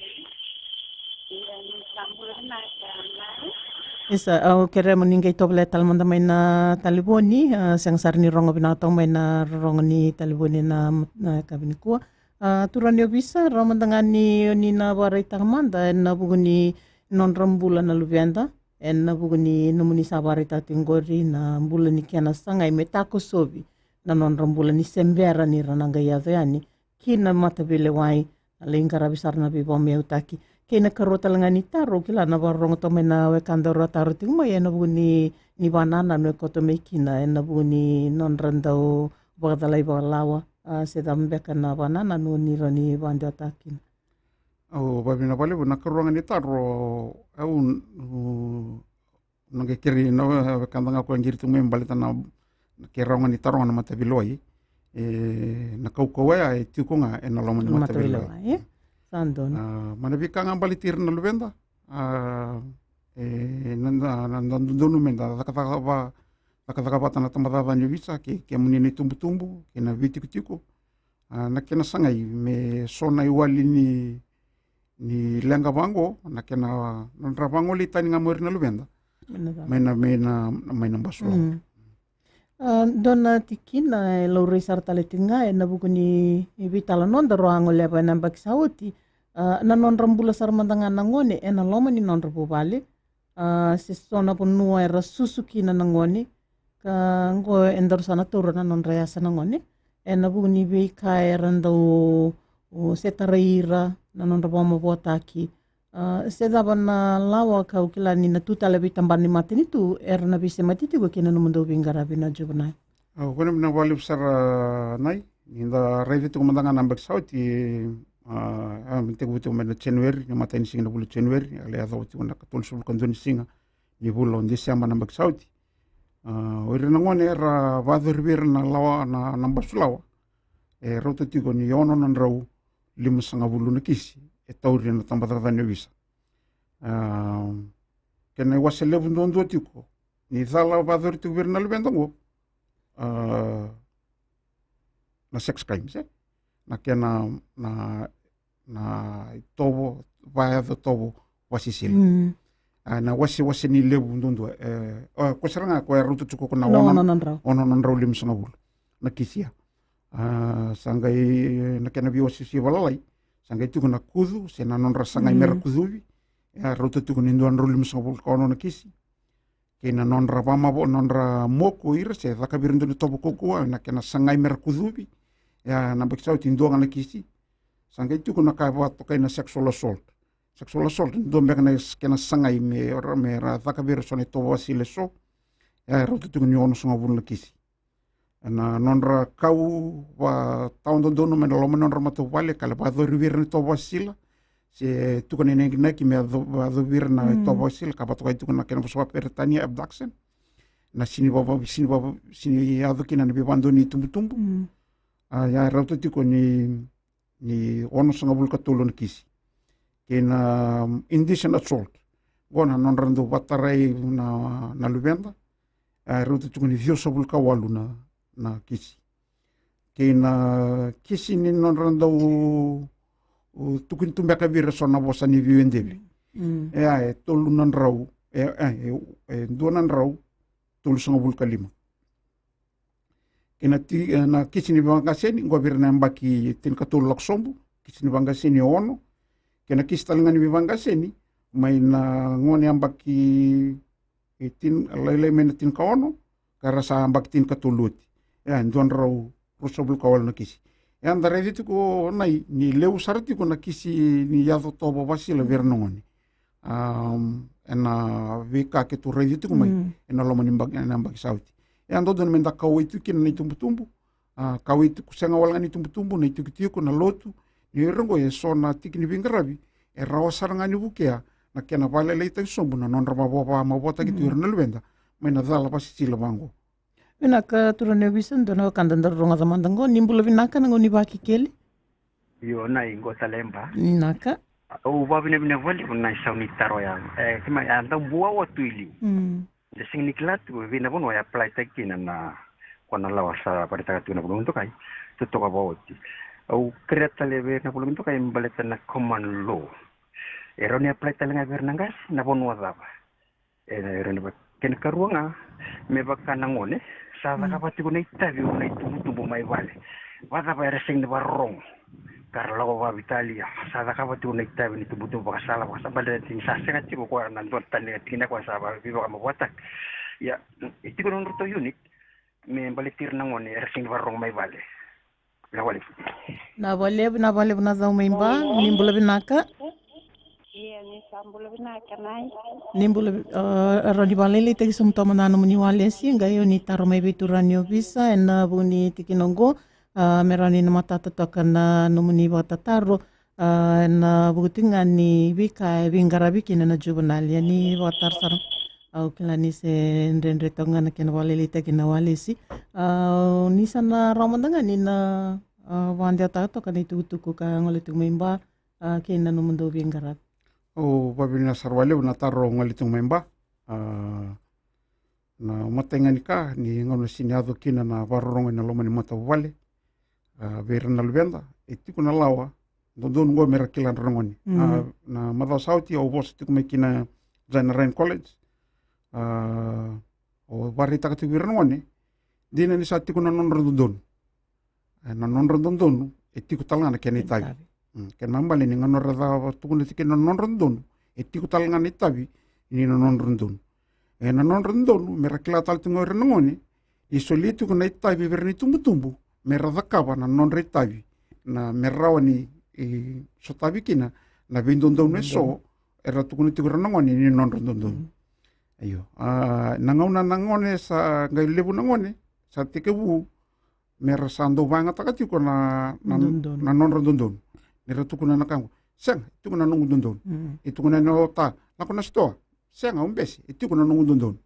Isa, au kerea mo ni qai tovolea tale mada mai na talevoni, a, sega sara ni rogo vinaka toka mai na rorogo ni talevoni na, na yakavi nikua. A, turaga ni ovisa, rawa mada ga ni o ni na vakaraitaka mada ena vuku ni nodra bula na luveda, ena vuku ni nomuni sa vakaraitaka tiko qori na bula ni kena sagai me takosovi na nodra bula ni se bera ni ra na qai yaco yani ki na mataveilewai, na lai qaravi sara na veivakamayautaki. Kei na karua tale ga ni taro, kila na vakarorogo toka mai na wekada ra taro tiko mai ena vuku ni, ni vakanananu e koto mai kina ena vuku ni nodra dau vakacalai vakalawa, a, se cava beka na vakanananu ni rawa ni vakadewataka kina. Au vakavinavinaka vakalevu na karua ga ni taro, au, u, na qai kerei na wekada ga ko qiri tu mai baleta na, na ke rawa ga ni taro ga na mataveilewai. E, na kaukauwa ya e tiko ga ena loma ni mataveilewai. Mataveilewai, e? Sa donu. A, mai na veika ga baleti ira na luveda. A, e, na, na, na, na dodonu meda cakacaka va, cakacaka vata na tabacakacaka ni ovisa kei, kei kemuni na itubutubu kei na veitikotiko. A, na kena sagai me so na iwali ni, ni leqa vaqo, na kena nodra vagolei tani ga mai ira na luveda mai na, mai na, mai na basu lawa. Mm. A, dua na tikina e laurai sara tale tiko ga ena vuku ni, ni veitalanoa daru a goleva ena yabaki sa oti. A, na nodra bula sara mada ga na gone ena loma ni nodra vuvale. A, se so na vanua era susu kina na gone. Ka oqo edaru sa na taura na nodra yasa na gone ena vuku ni veika era dau, o, se tarai ira na nodra vakamavoataki. A, se cava na lawa ka au kila ni na tu tale vei tabana ni matanitu era na veisemati tiko kei na nomudou veiqaravi na juvenile. A, kua ni na vakalevu sara nai, ni da raica tiko mada ga na yabaki sa oti, a, a, me tekivu tiko mai na January, na imatai ni siga na vula January, a lai yacova tiko na ikatolusagavulu ka dua ni siga ni vula o December na yabaki sa oti. A, o ira na gone era vakayacori vei ira na lawa, na, na basu lawa, e rauta tiko ni ono na drau limasagavulu na kisi e tauri ena tabacakacaka ni ovisa. A, kena iwase levu duadua tiko ni cala vakayacori tiko vei ira na luveda oqo, a, na sex crimes, e? Na kena, na, na itovo, vakayaco tovo vakasisila. Mm. A, na wasewase ni levu duadua, e, o, ko sara ga ko e rauta tiko ko na ono, ono na drau, ono na drau limasagavulu na kisi ya. A, sa qai, na kena veiwasewase vakalalai, sa qai tiko na kucu se na nodra sagai, mm, mera kucuvi, e rauta tiko ni dua na drau limasagavulu ka ono na kisi. Kei na nodra vakamavo, nodra moku ira se caka vei ira dua na itovo kaukauwa, na kena sagai mera kucuvi. Ia na yabaki sa oti dua ga na kisi. Sa qai tiko na ka e vakatokai na sexual assault. Sexual assault, dua beka na s-, kena sagai me ra, mera caka vei ira so na itovo vakasisila eso. Ia e rauta tiko ni onosagavulu na kisi. Ena nodra kau vakatawadodonu mai na loma ni nodra matavuvale, ka lai vakayacori vei ira na itovo vakasisila, se tukuna na inaki me yaco, yacovi ira na, mm, itovo vakasisila, ka vakatokai tiko na kena vosa vakaperitania abduction. Na sini vava, sini vava, sini yaco kina na veivakadonui tubutubu. Mm. A, ia e rauta tiko ni, ni onosagavulu ka tolu na kisi. Kei na, um, indecent assault. Qo na nodra dau vakatarai na, na luveda. A, e rauta tiko ni ciwasagavulu ka walu na, na kisi. Kei na kisi ni nodra dau, u, tukuni tu beka vei ira so na vosa ni veiudevi. Mm. E, a, e tolu na drau, e, e, e, e dua na drau tolusagavulu ka lima. Kei na ti-, e, na kisi ni veivakaseni, qo vei ira na yabaki tinikatolu lako sobu, kisi ni vaqaseni e ono, kei na kisi tale ga ni veivaqaseni mai na gone yabaki e tin, lailai mai na tinikaono ka ra sa yabaki tinikatolu oti. E a dua na drau ruasagavulu ka walu na kisi. E a da raica tiko na i ni levu sara tiko na kisi ni yaco tovo vakasisila vei ira na gone. Am, ena veika keitou raica tiko mai ena loma ni yabaki, ena yabaki sa oti. E a dodonu me da kauwai tiko kina na itubutubu, a, kauwai tiko sega wale ga ni tubutubu, na itikotiko, na lotu, ni o ira oqo e so na tiki ni veiqaravi e rawa sara ga ni vukea na kena vakalailaitaki sobu na nodra vava, mavoataki tu ira na luveda mai na cala vakasisila vaqo. Vinaka turaga ni ovisa, dua na wekada daru rogoca mada oqo. Ni bula vinaka na gauna ni Vakekeli. Io, na i qo tale ba. Vinaka. Au vavinavina valevu na isau ni taro ya. E, kima ya dau bua o tu i liu. Mm. Da sega ni kila tu vei na vanua e apply taki kina na ko na lawa sa varetaka tu na vanua tokai. Totoka vaoti. Au kerea tale vei na vanua tokai me baleta na common law. E rawa ni apply tale ga vei ira na qase na vanua cava. E, era na va-, kena karua ga, me vaka na gone sa cakava tiko na itavi o na itubutubu mai vale. Vacava era sega ni vakarorogo ka ra lako vavitalia, sa cakava tiko na itavi ni tubutubu vakasala, vakasala, baleta ni sa sega tiko koya na dua tani na tikina koya sa va-, veivakamavoataki. Ia, e tiko na nodratou unit me baleti ira na gone era sega ni vakarorogo mai vale. Na valevu, na valevu na cau mai ba, ni bula vinaka. Ia, ni sa bula vinaka nai. Ni bula, e, rawa ni vakalailaitaki sobu toka mada na nomuni walesi, qai o ni taro mai vei turaga ni ovisa ena vuku ni tikina oqo, a, me rawa ni na matata toka na nomuni vakatataro, a, ena vuku tiko ga ni veika e veiqaravi kina na juvenile. Ia ni vakataro sara. Au kila ni se dredre toka ga na kena vakalailaitaki na walesi. A, ni sa na rawa mada ga ni na, a, vakadewataka toka na itukutuku ka gole tiko mai ba, a, kei na nomudou veiqaravi. Au vavinaka sara valevu na taro gole tiko mai ba. A, na matai ga ni ka ni gauna sega ni yaco kina na vakarorogo ena loma ni matavuvale, a, vei ira na luveda, e tiko na lawa dodonu oqo me ra kila na gone. Mm. A, na macawa sa oti au vosa tiko mai kina Jaina Ryan College. A, au vakaraitaka tiko vei ira na gone, dina ni sa tiko na nodra dodonu. E, na nodra dodonu e tiko tale ga na kena itavi. Itavi. Mm, kena ibalebale ni gauna era cava tukuna tiko kina na nodra dodonu, e tiko tale ga na itavi ni na nodra dodonu. E, na nodra dodonu, me ra kila tale tiko ga o ira na gone ni solia tiko na itavi vei ira na itubutubu me ra cakava na nodra itavi, na me rawa ni, e, sotavi kina na veidodonu eso era tukuna tiko ira na gone ni nodra dodonu. Mm. Io. A, na gauna na gone sa qai levu na gone sa tekivu me ra sa dau vakayagataka tiko na, na, dodonu, na nodra dodonu. Ni ra tukuna na ka oqo, sega, e tiko na noqu dodonu. Mm. E tukuna na ota, lako na sitoa, sega, au bese, e tiko na noqu dodonu.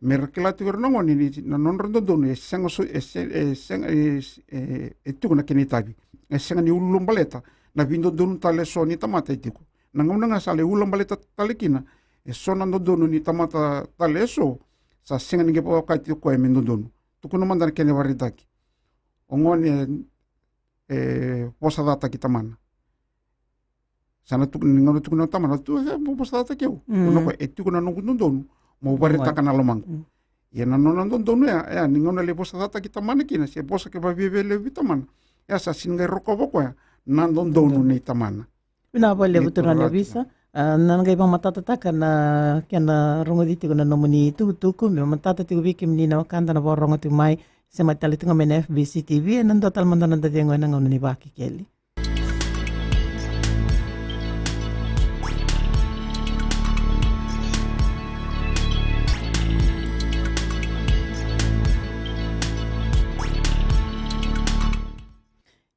Me ra kila tiko ira na gone ni na nodra dodonu e sega so, e se-, e sega, e, e, e tiko na kena itavi. E sega ni ulabaleta na veidodonu tale eso ni tamata e tiko. Na gauna ga sa lai ulabaleta tale kina eso na dodonu ni tamata tale eso, sa sega ni qai vakaokati o koya me dodonu. Tukuna mada na kena ivakaraitaki. O gone e vosacataki tamana. Sa na tukuna, ni gauna tukuna o tamana, tu e vosacataki au. Mm. Tukuna o koya, e tiko na noqu dodonu meu vakaraitaka na lomaqu. Mm. Ia na nona dodonu ya, ya, ni gauna lai vosacataki tamana kina, se vosa ke vaviavia levu vei tamana, ya sa sega ni qai rokova o koya na dodonu nei tamana. Vinaka vakalevu turaga ni ovisa. A, na qai vakamatatataka na kena rogoci tiko na nomuni tukutuku, me matata tiko vei kemuni na wekada na vakarorogo tiko mai, se mai tale tiko mai na F B C T V, ena dua tale mada na noda cegu ena gauna ni Vakekeli.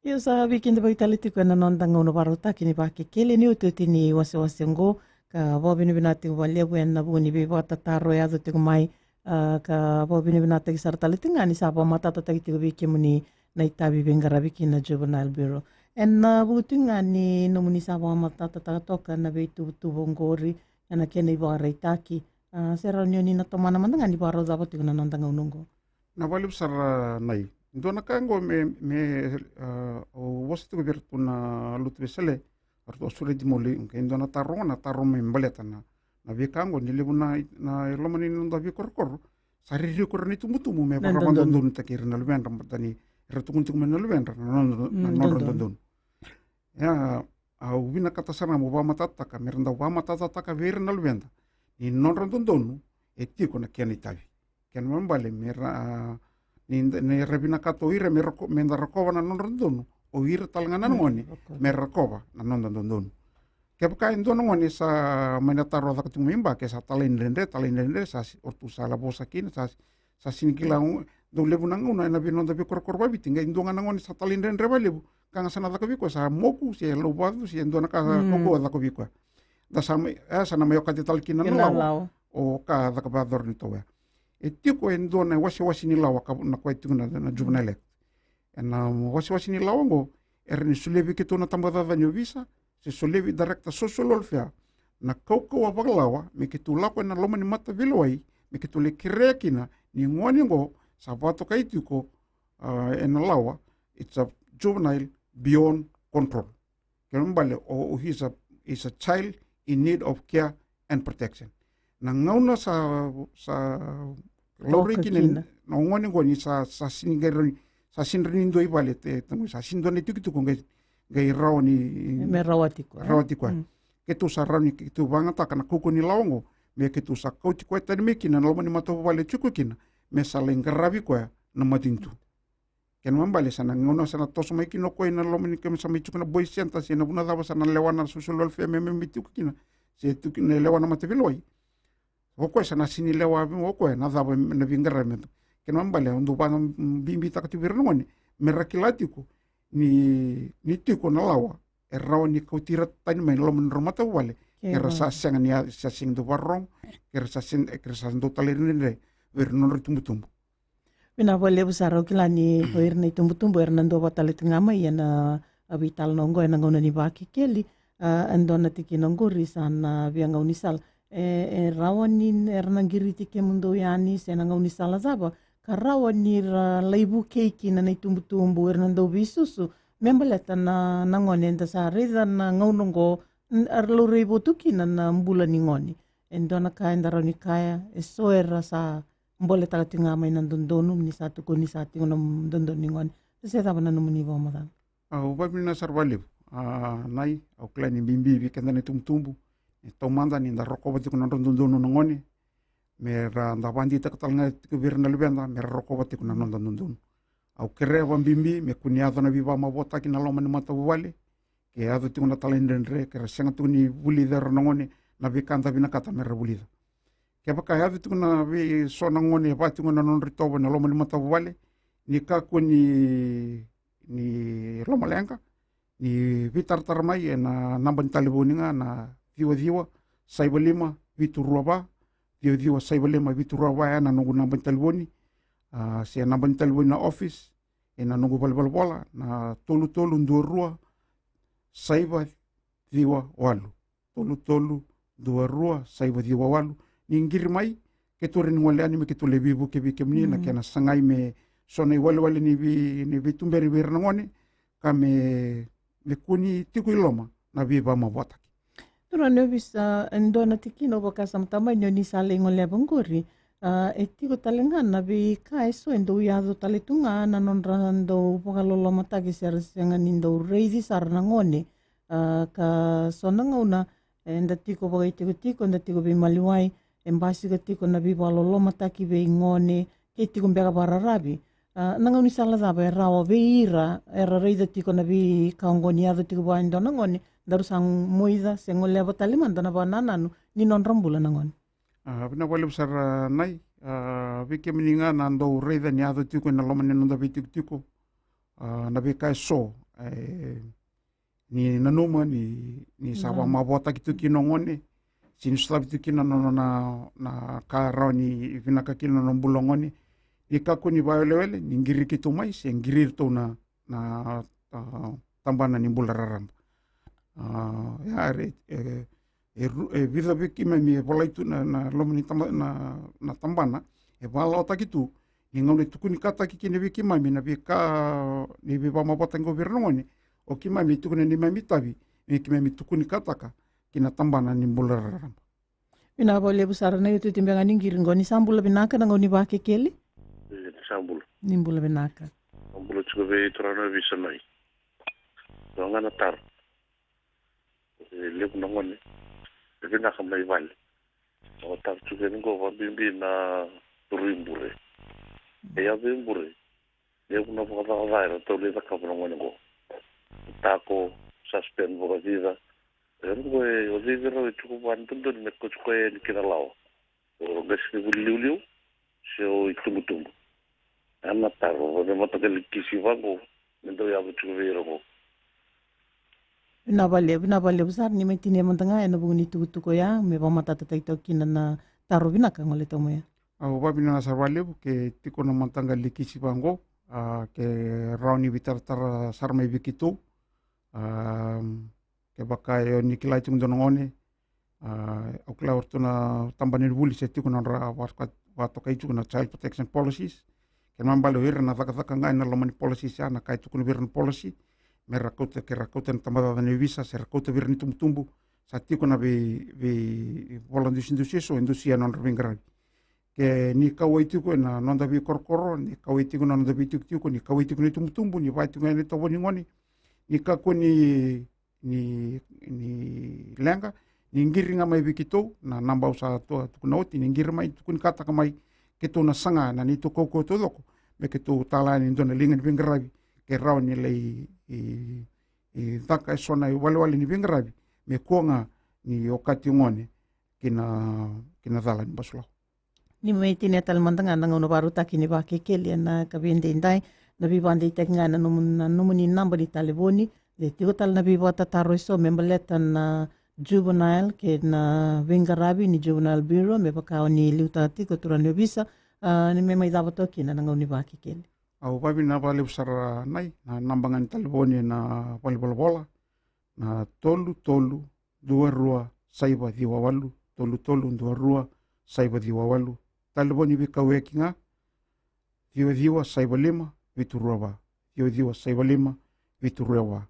Io, sa veikidavaki tale tiko ena noda gauna vakarautaki ni Vakekeli ni otioti ni wasewase oqo, ka vakavinavinaka tiko vakalevu ena vuku ni veivakatataro e yaco tiko mai, a, ka vakavinavinakataki sara tale tiko ga ni sa vakamatatataki tiko vei kemuni na itavi veiqaravi kina Juvenile Bureau. Ena vuku tiko ga ni nomuni sa vakamatatataka toka na veituvatuva oqori, ena kena ivakaraitaki, a, se rawa ni o ni na tomana mada ga ni vakarau cava tiko na noda gauna oqo. Na vakalevu sara na i. Dua na ka oqo me, me, a, au vosa tiko vei iratou na lotu Wesele, ratou a sureti Moli, ke dua na taro oqo na taro me baleta na, na veika oqo ni levu na, na loma ni noda veikorokoro sa ririwa ko ira na itubutubu me vakarau vakadodonutaki ira na luvedra, baleta ni ra tukuna tiko mai na luvedra na nodra, na nodra dodonu. Ia, au vinakata sara ga mo vakamatatataka, me ra dau vakamatatataka vei ira na luveda ni nodra dodonu e tiko na kena itavi. Kena ibalebale me ra, ni, ni ra vinakata o ira me roko-, me da rokova na nodra dodonu, o ira tale ga na gone me ra rokova na noda dodonu. Kevaka e dua na gone sa mai na taro caka tiko mai Ba, ke sa talaidredre, talaidredre, sa si-, o ratou sa la vosa kina, sa, sa sini kila, dau levu na gauna ena vei noda veikorokoro vaviti, qai dua ga na gone sa talaidredre valevu, ka ga sa na caka vei koya, sa moku se lauvacu se dua na ka sa, mm, ko caka vei koya. Da sa mai, e, sa na mai okati tale kina na lawa. Lawa. O ka caka vakayacora ni tovoya. E tiko e dua na wasewase ni lawa ka na koya e tiko na, na Juvenile Act. Ena wasewase ni lawa oqo, era ni solia vei keitou na tabacakacaka ni ovisa, se solia vei director social welfare na kaukauwa vakalawa, me keitou lako ena loma ni mataveilewai, me keitou lai kerea kina ni gone oqo sa vakatokai tiko, ah, ena lawa, it's a juvenile beyond control. Kena ibalebale, o, o, he's a, he's a child in need of care and protection. Na gauna sa, sa laurai kina na gone oqo ni sa, sa sini qai rawa ni, sa sini rawa ni dua i vale, te, te, sa sini dua na itukutuku qai, qai rawa ni, me rawati koya. Rawati koya. Mm. Keitou sa rawa ni keitou vagataka na kaukauwa ni lawa oqo, me keitou sa kauti koya tani mai kina na loma ni matavuvale e tiko kina, me sa lai qaravi koya na matanitu. Kena ibalebale sa na gauna sa na toso mai kina o koya ena loma ni, ke sa mai tiko na boys center se na vanua cava sa na lewa na social welfare me, me, me tiko kina, se tiko na lewa na mataveilewai. O koya sa na sini lewa o koya na cava na veiqaravi me tu. Kena ibalebale au dau vakabibitaka tiko vei ira na gone me ra kila tiko ni, ni tiko na lawa e rawa ni kauti ira tani mai na loma ni nodra matavuvale. Ke ra sa sega ni ya, sa sega ni dau vakarorogo, ke ra sa sega, ke ra sa dau talaidredre vei ira na nodra itubutubu. Vinaka vakalevu sara. Au kila ni o ira na itubutubu era na duavata tale tu ga mai ena, a, veitalanoa oqo ena gauna ni Vakekeli, a, e dua na tikina oqori sa na via gaunisala. E, e rawa ni era na qiriti kemudou yani se na gaunisala cava ka rawa ni ra lai vukei kina na itubutubu, era na dauveisusu me baleta na, na gone. Eda sa raica na gauna oqo, n-, era laurai votu kina na bula ni gone. E dua na ka eda rawa ni kaya, e so era sa boletaka tiko ga mai na dodonu, ni sa tukuni sa tiko na dodonu ni gone. Se cava na nomuni vakamacala? Au vakavinavinaka sara vakalevu. A, Nai, au kila ni bibi vei keda na itubutubu e taumada ni da rokova tiko na nodra dodonu na gone, me ra da vakadeitaka tale ga tiko vei ira na luveda me ra rokova tiko na noda dodonu. Au kerea vakabibi me kua ni yaco na veivakamavoataki na loma ni matavuvale, ke yaco tiko na talaidredre, ke ra sega tiko ni vulica ira na gone na veika da vinakata me ra vulica. Kevaka e yaco tiko na vei so na gone e va tiko na nodra itovo ena loma ni matavuvale, ni kakua ni, ni lomaleqa, ni veitaratara mai ena naba ni talevoni ga na ciwa ciwa saiva lima vitu rua va, ciwa ciwa saiva lima vitu rua va, ya na noqu naba ni talevoni, a, se naba ni talevoni na office, ena noqu valenivolavola na tolu tolu dua rua saiva ciwa walu. Tolu tolu dua rua saiva ciwa walu. Ni qiri mai, keitou rawa ni gole yani me keitou lai veivuke vei kemuni na kena sagai me so na iwalewale ni vei, ni veituberi vei ira na gone, ka me, me kua ni tiko i loma na veivakamavoataki. Turaga ni ovisa, e dua na tikina au vakasamataka mai ni o ni sa lai goleva oqori, a, e tiko tale ga na veika e so e dau yaco tale tu ga na nodra dau vakalolomataki se ra sega ni dau raici sara na gone. A, ka so na gauna eda tiko vakaitikotiko, eda tiko veimaliwai, e basika tiko na veivakalolomataki vei gone, ke tiko beka vakararavi. A, na gaunisala cava e rawa vei ira era raica tiko na veika oqo ni yaco tiko vua e dua na gone, daru sa moica se goleva tale mada na vakanananu ni nodra bula na gone? A, vinaka vakalevu sara Nai. A, vei kemuni ga na dau raica ni yaco tiko ena loma ni noda veitikotiko, a, na veika e so, e, ni nanuma ni, ni sa vakamavoataki tu kina o gone, se ni sotavi tu kina na, na, na, na ka rawa ni vinaka kina na bula o gone, ni kakua ni vakawelewele, ni qiri keitou mai se qiri iratou na, na, a, tabana ni bula raraba. A, ya, e, e, e ru-, e vica vei keimami e volai tu na, na loma ni taba-, na, na tabana e vakalawataki tu, ni gauna e tukunikataki kina vei keimami na veika ni veivakamavoataki qo vei ira na gone, o keimami e tukuna neimami itavi me keimami tukunikataka ki na tabana ni bula raraba. Vinaka vakalevu sara Nai. Iotioti beka ga ni qiri qo, ni sa bula vinaka na gauna ni Vakekeli. E, ni sa bula. Ni bula vinaka. Sa bula tiko vei turaga na ovisa Nai. Dua ga na taro. E levu na gone e vinaka mai vale. O tavu tiko yani qo vabibi na turu i bure. E yaco i bure, levu na vakacakacaka era tau lai cakava na gone qo. Tako, suspend vakacica. E qo e o cei vei rau e tiko vua ni dodonu me kauti koya yani ki na lawa. O qasi ni vuli liuliu se o itubutubu. Ena taro vei mataqali kisi vaqo me dau yaco tiko vei ira qo. Vinaka vakalevu, vinaka vakalevu sara ni mai tinia mada ga ena vuku ni tukutuku oya me vakamatatataki toka kina na taro vinaka gole toka mai ya. Au vakavinavinaka sara vakalevu ke tiko na mataqali kisi vaqo, a, ke rawa ni veitaratara sara mai vei keitou. A, kevaka e o ni kila tiko dua na gone, a, au kila o ratou na tabana ni vuli se tiko na nodra vaka-, vakatokai tiko na child protection policies. Kena ibalebale o ira na cakacaka ga ena loma ni policies ya, na ka e tukuna vei ira na policy, me ra kauta, ke ra kauta na tabacakacaka ni ovisa se ra kauta vei ira na itubutubu, sa tiko na vei, veivola dusidusi eso e dusia na nodra veiqaravi. Ke ni kauwai tiko ena noda veikorokoro, ni kauwai tiko na noda veitikotiko, ni kauwai tiko na itubutubu, ni vaka tiko ena itovo ni gone, ni kakua ni, ni, ni leqa, ni qiri ga mai vei keitou, na naba au sa tu-, tukuna oti, ni qiri mai, tukunikataka mai, keitou na saga na neitou kaukauwa taucoko me keitou tala yani e dua na liga ni veiqaravi ke rawa ni lai, i, i caka eso na iwalewale ni veiqaravi me kua ga ni okati gone ki na, ki na cala ni basulawa. Ni mai tinia tale mada ga na gauna vakarautaki ni Vakekeli ena yakavi edaidai, na veivakadeitaki ga ena nomu, na nomuni naba ni talevoni. De tiko tale na veivakatataro eso me baleta na juvenile kei na veiqaravi ni Juvenile Bureau, me vaka o ni liutaka tiko, turaga ni ovisa, a, ni me mai cava toka kina na gauna ni Vakekeli. Au vakavinavinaka vakalevu sara Nai, na naba ga ni talevoni ena valenivolavola, na tolu tolu dua rua saiva ciwa walu, tolu tolu dua rua saiva ciwa walu. Talevoni veikauyaki ga, ciwa ciwa saiva lima vitu rua va, ciwa ciwa saiva lima vitu rua va.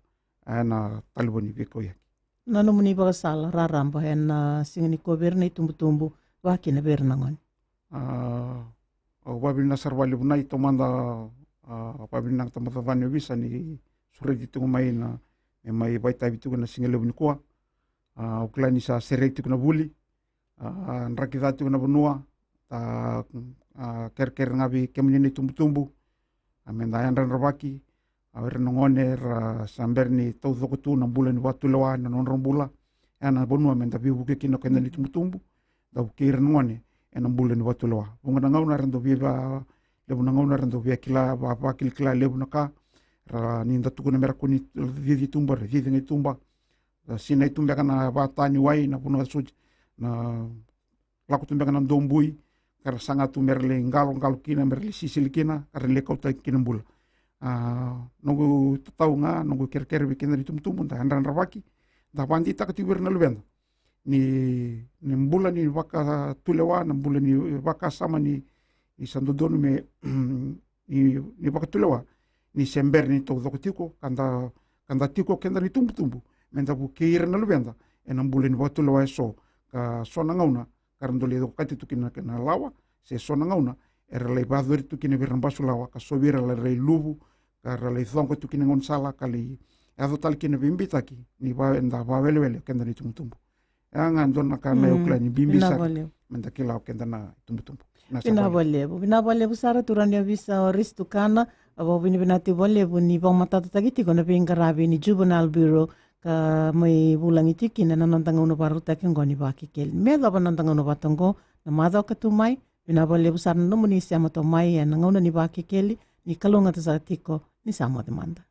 Ena talevoni veikauyaki. Na nomuni vakasala raraba ena siga nikua vei ira na itubutubu, vaka kina vei ira na gone. A, au vakavinavinaka sara vakalevu Nai, taumada, a, vakavinavinaka tabacakacaka ni ovisa ni sureti tiko mai na, me mai vakaitavi tiko ena siga levu nikua. A, au kila ni sa sereki tiko na vuli, a, draki ca tiko na vanua, a, kerekere ga vei kemuni na itubutubu, a, meda yadravaki, a, o ira na gone era sa bera ni taucoko tu na bula ni vakatulewa ena nodra bula. Ena vanua meda veivuke kina o keda na itubutubu, da vukei ira na gone ena bula ni vakatulewa. Vuqa na gauna era dau via, levu na gauna era dau via kila, va-, vakilakila levu na ka, ra ni da tukuna me ra kua ni cici tuba, ra cici ga i tuba. Ra sinai tu beka na vata ni wai, na vanua soti, na lako tu beka na dobui, ka ra saga tu me ra lai qalo, qalo kina, me ra lai sisili kina, ka ra lai kauta kina bula. A, noqu tatau ga, noqu kerekere vei keda na itubutubu, da yadravaki, da vakadeitaka tiko vei ira na luveda. Ni, ni bula ni vakatulewa, na bula ni vakasama ni, ni sa dodonu me, ni, ni vakatulewa, ni se bera ni taucoko tiko, ka da, ka da tiko o keda na itubutubu, meda vukei ira na luveda ena bula ni vakatulewa eso, ka so na gauna ka ra dau lai okati tu kina na kena lawa, se so na gauna era lai vakayacori tu kina vei ira na basulawa, ka so vei ira ra lai luvu, ka ra lai coqa tu kina gaunisala, ka lai yaco tale kina veibeitaki ni va-, eda vakawelewele o keda na itubutubu. Ya ga e dua na ka me, mm, au kila ni bibi sara, vinaka vakalevu, meda kila o keda na itubutubu. Vinaka sara vakalevu. Vinaka vakalevu sara turaga ni ovisa o Risi Tukana, au vakavinavinaka tiko vakalevu ni vakamatatataki tiko na veiqaravi ni Juvenile Bureau, ka mai vulagi tiko kina na noda gauna vakarautaki oqo ni Vakekeli. Me yacova na noda gauna vata oqo na macawa ka tu mai, vinaka vakalevu sara na nomuni sema toka mai ena gauna ni Vakekeli, ni kalougata sara tiko, ni sa moce mada.